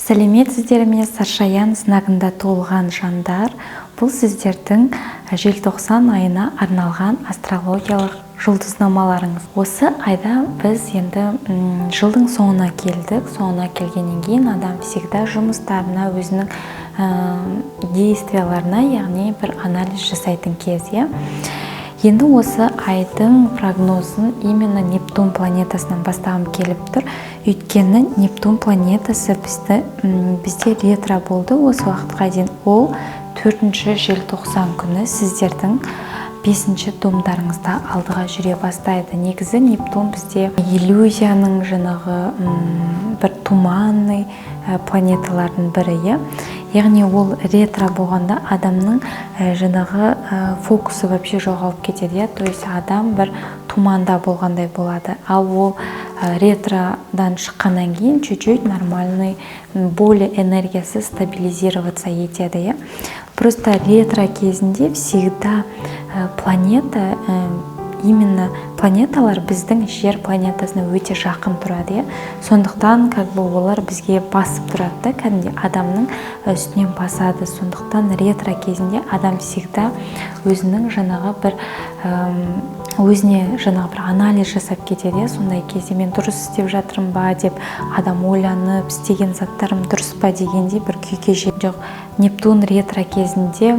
Сәлеметсіздер ме, Саршаян знагында туылған жандар! Бұл сіздердің желтоқсан айына арналған астрологиялық жұлдызнамаларыңыз. Осы айда біз енді жылдың соңына келдік. Соңына келгеннен кейін адам всегда жұмыстарына, өзінің действияларына, яғни бір анализ жасайтын кез, иә. Енді осы айдың прогнозын именно Нептун планетасынан бастағым келіп тұр, өйткені Нептун планетасы бізде ретро болды осы уақытқа дейін. Ол 4 желтоқсан күні сіздердің бесінші домдарыңызда алдыға жүре бастайды. Негізі Нептун бізде иллюзияның, жаңағы бір туманный планеталардың бірі, иә. Яғни ол ретро болғанда адамның жаңағы фокусы вообще жоғалып кетеді, иә, то есть адам бір туманда болғандай болады. Ал ол ретродан шыққаннан кейін чуть чуть нормальный, более энергиясы стабилизироваться етеді, иә. Просто ретро кезінде всегда планета, именно планеталар біздің Жер планетасына өте жақын тұрады, иә. Сондықтан как бы олар бізге басып тұрады да, кәдімгідей адамның үстінен басады. Сондықтан ретро кезінде адам всегда өзінің жаңағы бір өзіне жаңағы бір анализ жасап кетеді, иә. Сондай кезде мен дұрыс істеп жатырмын ба деп адам ойланып, істеген заттарым дұрыс па дегендей бір күй кешеді. Жоқ, Нептун ретро кезінде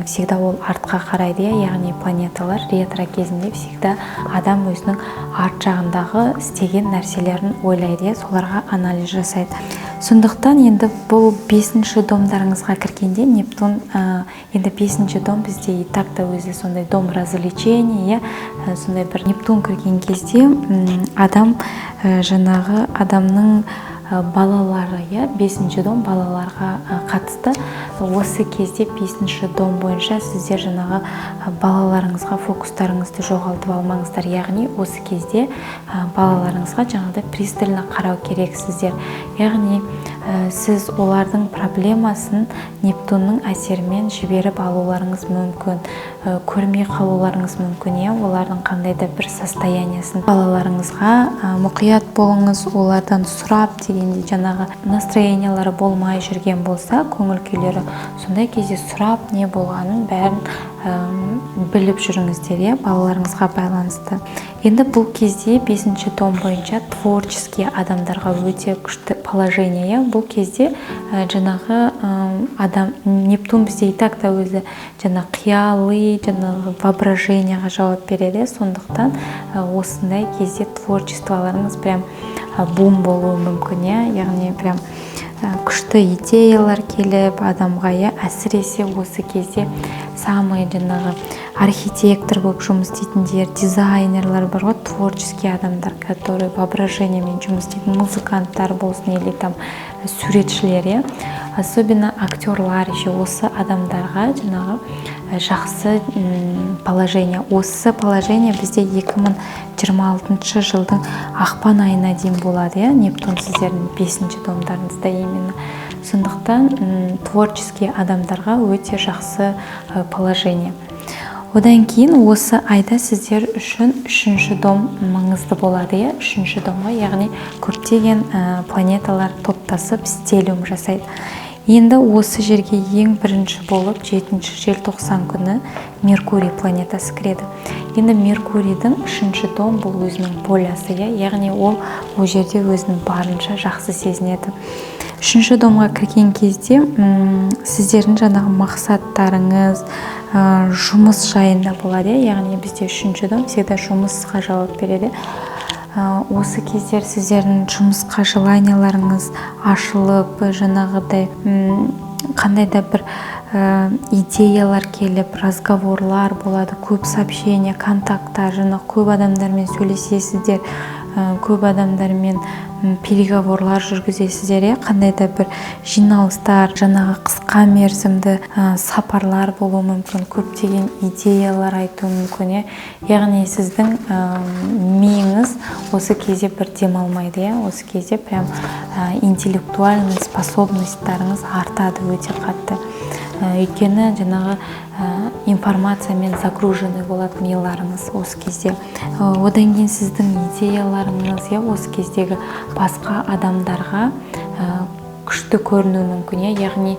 всегда ол артқа қарайды, иә. Яғни планеталар ретро кезінде всегда адам өзінің арт жағындағы істеген нәрселерін ойлайды, иә, соларға анализ жасайды. Сондықтан енді бұл бесінші домдарыңызға кіргенде Нептун, енді бесінші дом бізде и так та өзі сондай дом развлечений, иә. Сондай бір Нептун кірген кезде адам, жаңағы адамның балалары, иә, бесінші дом балаларға қатысты. Осы кезде бесінші дом бойынша сіздер жаңағы балаларыңызға фокустарыңызды жоғалтып алмаңыздар. Яғни осы кезде балаларыңызға жаңағыдай пристально қарау керексіздер. Яғни сіз олардың проблемасын Нептунның әсерімен жіберіп алуларыңыз мүмкін, көрмей қалуларыңыз мүмкін, иә, олардың қандай да бір состояниясын. Балаларыңызға мұқият болыңыз, олардан сұрап дегендей, жаңағы настроениялары болмай жүрген болса, көңіл күйлері, сондай кезде сұрап, не болғанын бәрін біліп жүріңіздер, иә, балаларыңызға байланысты. Енді бұл кезде бесінші дом бойынша творческий адамдарға өте күшті положение, иә. Бұл кезде жаңағы адам, Нептун бізде и так та өзі жаңа қияли, жаңағы воображениеға жауап береді, иә. Сондықтан осындай кезде творчестволарыңыз прям бум болуы мүмкін, иә. Яғни прям күшті идеялар келіп адамға, иә. Әсіресе осы кезде самый жаңағы архитектор болып жұмыс істейтіндер, дизайнерлар бар ғой, творческий адамдар, которые воображениемен жұмыс істейтін, музыканттар болсын или там суретшілер, иә, особенно актерлар еще, осы адамдарға жаңағы жақсы положение. Осы положение бізде 2026 жылдың ақпан айына дейін болады, иә, Нептун сіздердің бесінші домдарыңызда именно. Сондықтан творческий адамдарға өте жақсы положение. Одан кейін осы айда сіздер үшін үшінші дом маңызды болады, иә. Үшінші домға, яғни көптеген планеталар топтасып, стеллиум жасайды. Енді осы жерге ең бірінші болып 7 желтоқсан күні Меркурий планетасы кіреді. Енді Меркурийдің үшінші дом бұл өзінің полясы, иә. Яғни ол ол жерде өзін барынша жақсы сезінеді. Үшінші домға кірген кезде сіздердің жаңағы мақсаттарыңыз жұмыс жайында болады, иә. Яғни бізде үшінші дом всегда жұмысқа жауап береді. Осы кездер сіздердің жұмысқа желанияларыңыз ашылып, жаңағыдай қандай да бір идеялар келіп, разговорлар болады, көп сообщение, контакттар, жаңағы көп адамдармен сөйлесесіздер, көп адамдармен переговорлар жүргізесіздер, иә. Қандай да бір жиналыстар, жаңағы қысқа мерзімді сапарлар болуы мүмкін, көптеген идеялар айтуы мүмкін, иә. Яғни сіздің миыңыз осы кезде бір демалмайды, иә. Осы кезде прям интеллектуальный способностьтарыңыз артады өте қатты. Өйткені жаңағы информациямен загруженный болады миларыңыз осы кезде. Одан кейін сіздің идеяларыңыз, иә, осы кездегі басқа адамдарға күшті әсер етуі мүмкін. Күшті көрінуі мүмкін, иә. Яғни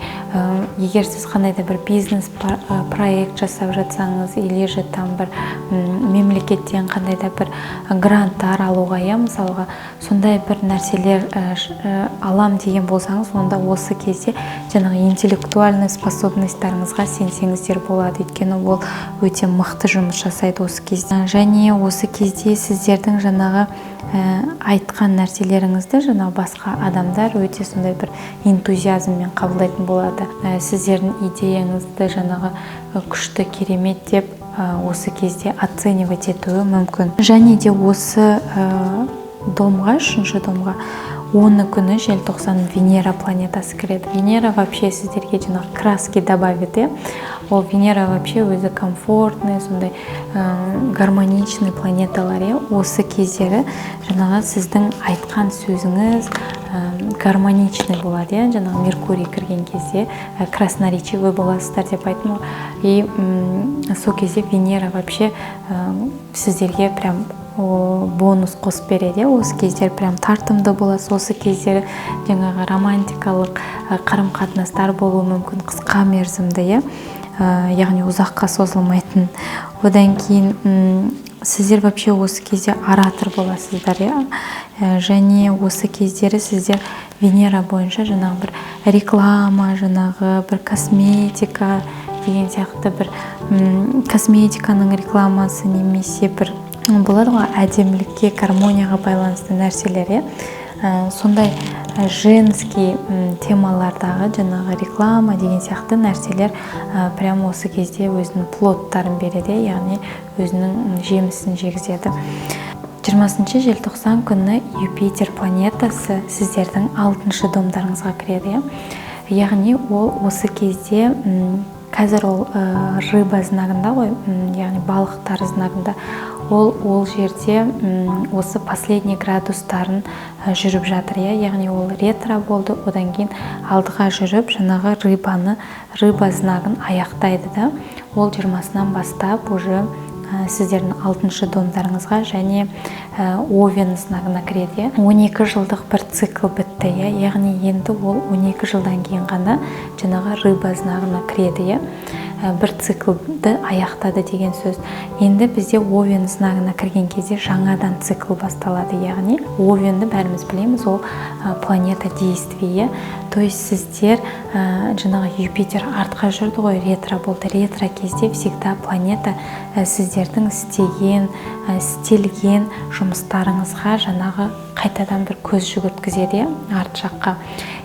егер сіз қандай да бір бизнес проект жасап жатсаңыз или же там бір мемлекеттен қандай да бір гранттар алуға, иә, мысалға, сондай бір нәрселер алам деген болсаңыз, онда осы кезде жаңағы интеллектуальный способность тарыңызға сенсеңіздер болады, өйткені ол өте мықты жұмыс жасайды осы кезде. Және осы кезде сіздердің жаңағы айтқан нәрселеріңізді жаңағы басқа адамдар өте сондай бір энтузиазммен қабылдайтын болады. Сіздердің идеяңызды жаңағы күшті, керемет деп осы кезде оценивать етуі мүмкін. Және де осы домға, үшінші домға 10 күні желтоқсан Венера планетасы кіреді. Венера вообще сіздерге жаңағы краски добавит, иә. Ол Венера вообще өзі комфортный, сондай гармоничный планеталар, иә. Осы кездері жаңағы сіздің айтқан сөзіңіз гармоничный болады, иә. Жаңағы Меркурий кірген кезде красноречивый боласыздар деп айттым ғой. И сол кезде Венера вообще сіздерге прям бонус қосып береді, иә. Осы кездері прям тартымды боласыз. Осы кездері жаңағы романтикалық қарым қатынастар болуы мүмкін, қысқа мерзімді, иә, яғни ұзаққа созылмайтын. Одан кейін сіздер вообще осы кезде оратор боласыздар, иә. Және осы кездері сіздер Венера бойынша жаңағы бір реклама, жаңағы бір косметика деген сияқты, бір косметиканың рекламасы немесе бір болады ғой, әдемілікке, гармонияға байланысты нәрселер, иә. Сондай женский темалардағы жаңағы реклама деген сияқты нәрселер прямо осы кезде өзінің плод тарын береді, яғни өзінің жемісін жегізеді. 20 желтоқсан күні Юпитер планетасы сіздердің алтыншы домдарыңызға кіреді, иә. Яғни ол осы кезде қазір ол рыба знагында ғой, яғни балықтар знагында. Ол жерде осы последний градустарын жүріп жатыр, иә. Яғни ол ретро болды, одан кейін алдыға жүріп, жаңағы рыба знагын аяқтайды да, ол 20-сынан бастап уже сіздердің алтыншы домдарыңызға және Овен знагына кіреді, иә. 12 жылдық бір цикл бітті, иә. Яғни енді ол 12 жылдан кейін ғана жаңағы рыба знагына кіреді, иә. Бір циклді аяқтады деген сөз. Енді бізде Овен знагына кірген кезде жаңадан цикл басталады. Яғни Овенді бәріміз білеміз, ол планета действия. То есть сіздер жаңағы Юпитер артқа жүрді ғой, ретро болды. Ретро кезде всегда планета сіздердің істеген, істелген жұмыстарыңызға жаңағы қайтадан бір көз жүгірткізеді, иә, арт жаққа.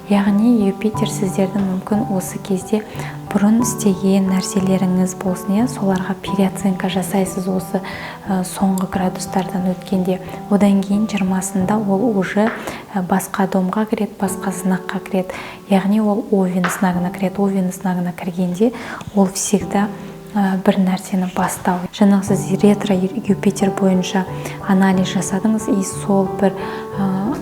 Яғни Юпитер сіздердің мүмкін осы кезде бұрын істеген нәрселеріңіз болсын, иә, соларға переоценка жасайсыз осы соңғы градустардан өткенде. Одан кейін 20-сында ол уже басқа домға кіреді, басқа знакқа кіреді, яғни ол Овен знагына кіреді. Овен знагына кіргенде ол всегда бір нәрсені бастау. Жаңағы сіз ретро Юпитер бойынша анализ жасадыңыз и сол бір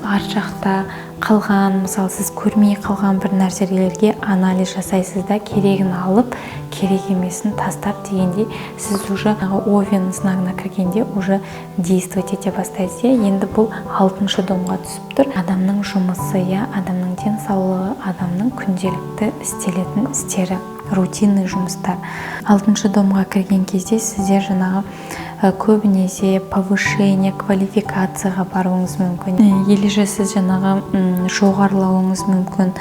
арт жақта қалған, мысалы, сіз көрмей қалған бір нәрселерге анализ жасайсыз да, керегін алып, керек емесін тастап дегендей, сіз уже Овен знагына кіргенде уже действовать ете бастайсыз, иә. Енді бұл алтыншы домға түсіп тұр. Адамның жұмысы, иә, адамның денсаулығы, адамның күнделікті істелетін істері, рутинный жұмыстар. Алтыншы домға кірген кезде сіздер жаңағы көбінесе повышение квалификацияға баруыңыз мүмкін или же сіз жаңағы жоғарылауыңыз мүмкін,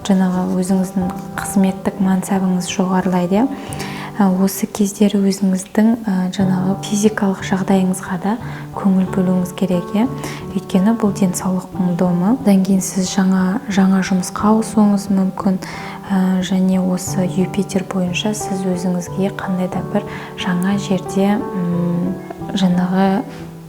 жаңағы өзіңіздің қызметтік мансабыңыз жоғарылайды, иә. Осы кездері өзіңіздің жаңағы физикалық жағдайыңызға да көңіл бөлуіңіз керек, иә, өйткені бұл денсаулықтың домы. Одан кейін сіз жаңа жұмысқа ауысуыңыз мүмкін. Және осы Юпитер бойынша сіз өзіңізге қандай да бір жаңа жерде жаңағы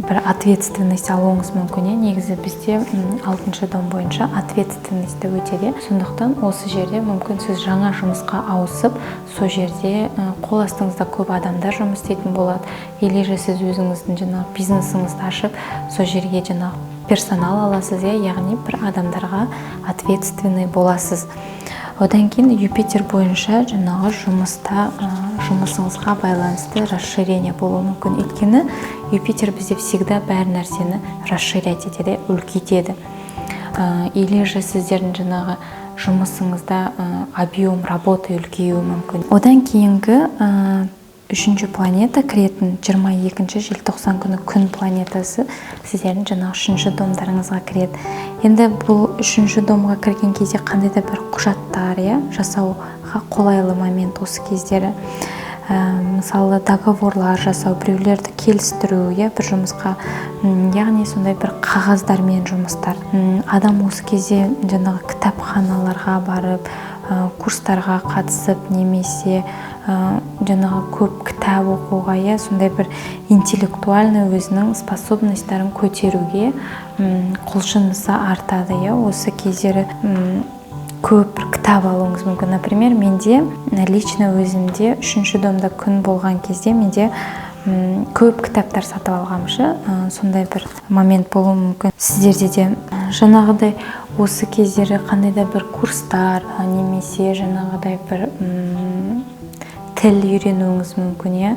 бір ответственность алуыңыз мүмкін, иә. Негізі бізде алтыншы дом бойынша ответственность те өтеді, сондықтан осы жерде мүмкін сіз жаңа жұмысқа ауысып, сол жерде қол астыңызда көп адамдар жұмыс істейтін болады или же сіз өзіңіздің жаңағы бизнесіңізді ашып, сол жерге жаңағы персонал аласыз, иә, яғни бір адамдарға ответственный боласыз. Одан кейін Юпитер бойынша жаңағы жұмыста, жұмысыңызға байланысты расширение болуы мүмкін, өйткені Юпитер бізде всегда бәр нәрсені расширять етеді, үлкейтеді. Или же сіздердің жаңағы жұмысыңызда объем работы үлкеюі мүмкін. Одан кейінгі үшінші планета кіретін 22 желтоқсан күні Күн планетасы сіздердің жаңағы үшінші домдарыңызға кіреді. Енді бұл үшінші домға кірген кезде қандай да бір құжаттар, иә, жасауға қолайлы момент осы кездері. Мысалы, договорлар жасау, біреулерді келістіру, иә, бір жұмысқа, яғни сондай бір қағаздармен жұмыстар. Адам осы кезде жаңағы кітапханаларға барып, курстарға қатысып немесе жаңағы көп кітап оқуға, иә, сондай бір интеллектуальный өзінің способностьтарын көтеруге құлшынысы артады, иә. Осы кездері көп бір кітап алуыңыз мүмкін. Например, менде лично өзімде үшінші домда Күн болған кезде менде көп кітаптар сатып алғанмын ше. Сондай бір момент болуы мүмкін сіздерде де. Жаңағыдай осы кездері қандай да бір курстар немесе жаңағыдай бір тіл үйренуіңіз мүмкін, иә,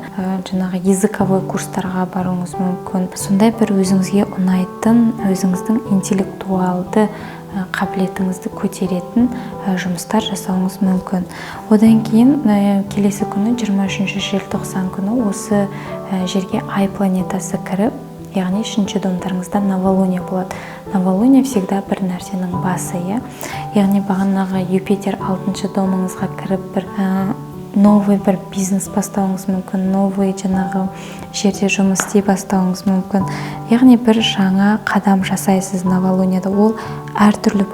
жаңағы языковой курстарға баруыңыз мүмкін. Сондай бір өзіңізге ұнайтын, өзіңіздің интеллектуалды қабілетіңізді көтеретін жұмыстар жасауыңыз мүмкін. Одан кейін келесі күні, 23 желтоқсан күні, осы жерге Ай планетасы кіріп, яғни үшінші домдарыңызда новолуние болады. Новолуние всегда бір нәрсенің басы, иә. Яғни бағанағы Юпитер алтыншы домыңызға кіріп, бір новый бір бизнес бастауыңыз мүмкін, новый жаңағы жерде жұмыс істей бастауыңыз мүмкін. Яғни бір жаңа қадам жасайсыз новолунияда. Ол әртүрлі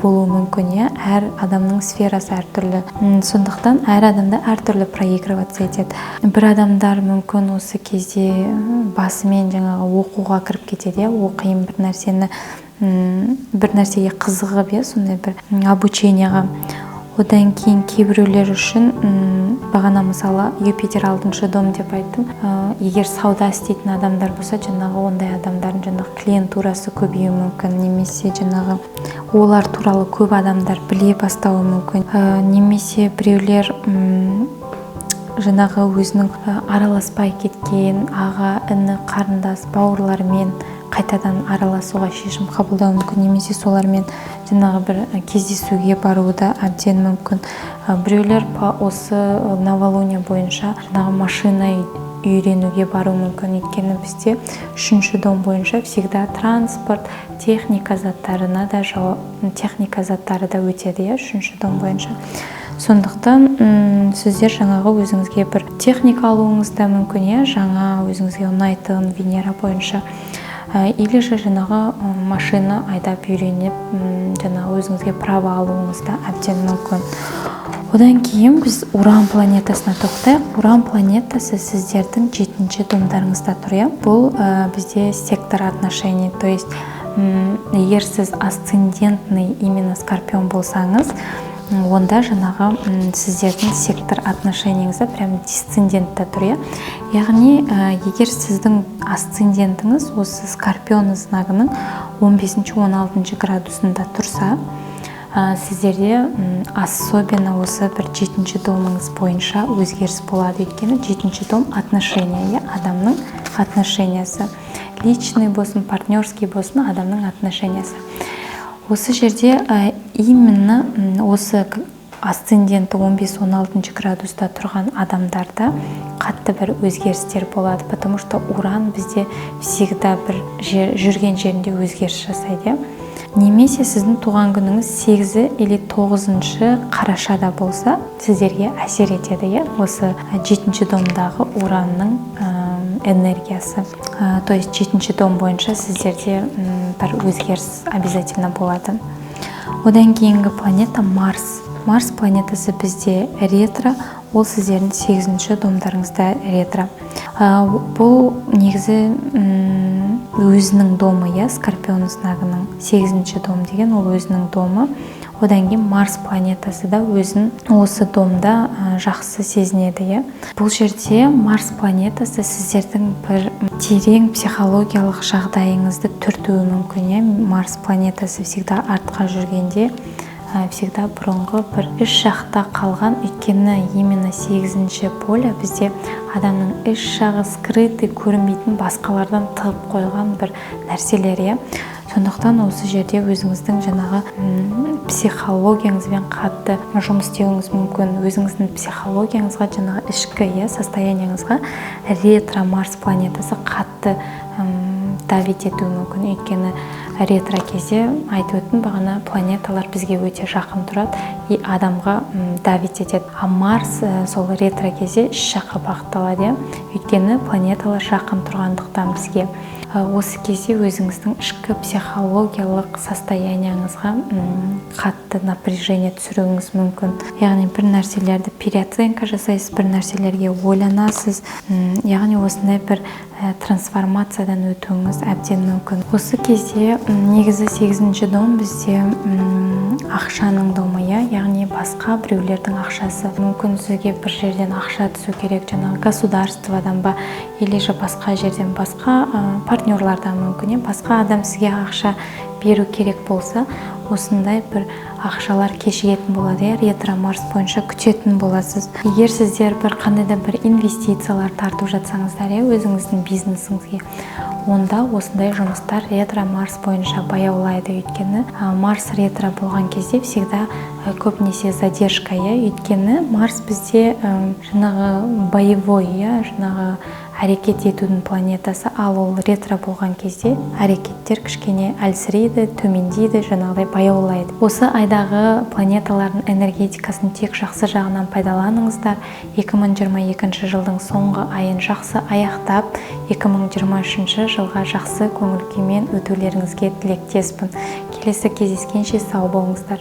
болуы мүмкін, иә, әр адамның сферасы әртүрлі. Сондықтан әр адамда әртүрлі проигрываться етеді. Бір адамдар мүмкін осы кезде басымен жаңағы оқуға кіріп кетеді, иә, оқимын бір нәрсені, бір нәрсеге қызығып, иә, сондай бір обучениеға. Одан кейін кейбіреулер үшін бағана, мысалы, Юпитер алтыншы дом деп айттым. Егер сауда істейтін адамдар болса, жаңағы ондай адамдардың жаңағы клиентурасы көбеюі мүмкін немесе жаңағы олар туралы көп адамдар біле бастауы мүмкін. Немесе біреулер жаңағы өзінің араласпай кеткен аға, іні, қарындас, бауырларымен қайтадан араласуға шешім қабылдауы мүмкін немесе солармен жаңағы бір кездесуге баруы да әбден мүмкін. Біреулер осы новолуние бойынша жаңағы машина үйренуге баруы мүмкін, өйткені бізде үшінші дом бойынша всегда транспорт, техника заттарына да жауап, техника заттары да өтеді, иә, үшінші дом бойынша. Сондықтан сіздер жаңағы өзіңізге бір техника алуыңыз да мүмкін, иә, жаңа өзіңізге ұнайтын Венера бойынша. Или же жаңағы машина айдап үйреніп, жаңағы өзіңізге право алуыңыз да әбден мүмкін. Одан кейін біз Уран планетасына тоқтайық. Уран планетасы сіздердің жетінші домдарыңызда тұр, иә. Бұл бізде сектор отношений, то есть егер сіз асцендентный именно Скорпион болсаңыз, онда жаңағы сіздердің сектор отношениеңізде прям десцендентте тұр, иә. Яғни егер сіздің асцендентіңіз осы Скорпион знагының 15-16 градусында тұрса, сіздерде особенно осы бір жетінші домыңыз бойынша өзгеріс болады, өйткені жетінші дом отношения, иә, адамның отношениясы, личный болсын, партнерский болсын, адамның отношениясы. Осы жерде именно осы асценденті 15-16 градуста тұрған адамдарда қатты бір өзгерістер болады, потому что Уран бізде всегда бір жер, жүрген жерінде өзгеріс жасайды, иә. Немесе сіздің туған күніңіз 8 или 9 қарашада болса, сіздерге әсер етеді, иә, осы жетінші домдағы Уранның энергиясы. То есть жетінші дом бойынша сіздерде бір өзгеріс обязательно болады. Одан кейінгі планета Марс. Марс планетасы бізде ретро, ол сіздердің сегізінші домдарыңызда ретро. Бұл негізі өзінің домы, иә, Скорпион знагының сегізінші дом деген ол өзінің домы. Одан кейін Марс планетасы да өзін осы домда жақсы сезінеді, иә. Бұл жерде Марс планетасы сіздердің бір терең психологиялық жағдайыңызды түртуі мүмкін, иә. Марс планетасы всегда артқа жүргенде всегда бұрынғы бір іш жақта қалған, өйткені именно сегізінші поле бізде адамның іш жағы, скрытый, көрінбейтін, басқалардан тығып қойған бір нәрселер, иә. Сондықтан осы жерде өзіңіздің жаңағы психологияңызбен қатты жұмыс істеуіңіз мүмкін. Өзіңіздің психологияңызға, жаңағы ішкі, иә, состояниеңізға ретро Марс планетасы қатты давить етуі мүмкін. Өйткені ретро кезде, айтып өттім бағана, планеталар бізге өте жақын тұрады и адамға давить етеді. А Марс сол ретро кезде іш жаққа бағытталады, иә, өйткені планеталар жақын тұрғандықтан бізге. Осы кезде өзіңіздің ішкі психологиялық состояниеңізға қатты напряжение түсіруіңіз мүмкін, яғни бір нәрселерді переоценка жасайсыз, бір нәрселерге ойланасыз, яғни осындай бір трансформациядан өтуіңіз әбден мүмкін. Осы кезде негізі сегізінші дом бізде ақшаның домы, иә, яғни басқа біреулердің ақшасы. Мүмкін, сізге бір жерден ақша түсу керек, жаңағы государстводан ба или же басқа жерден, басқа партнерлардан мүмкін, иә, басқа адам сізге ақша беру керек болса, осындай бір ақшалар кешігетін болады, иә, ретро Марс бойынша күтетін боласыз. Егер сіздер бір қандай да бір инвестициялар тартып жатсаңыздар, иә, өзіңіздің бизнесіңізге, онда осындай жұмыстар ретро Марс бойынша баяулайды. Өйткені Марс ретро болған кезде всегда көбінесе задержка, иә, өйткені Марс бізде жаңағы боевой, иә, жаңағы әрекет етудің планетасы, ал ол ретро болған кезде әрекеттер кішкене әлсірейді, төмендейді, жаңағыдай баяулайды. Осы айдағы планеталардың энергетикасын тек жақсы жағынан пайдаланыңыздар. 2022 жылдың соңғы айын жақсы аяқтап, 2023 жылға жақсы көңіл күймен өтулеріңізге тілектеспін. Келесі кездескенше сау болыңыздар.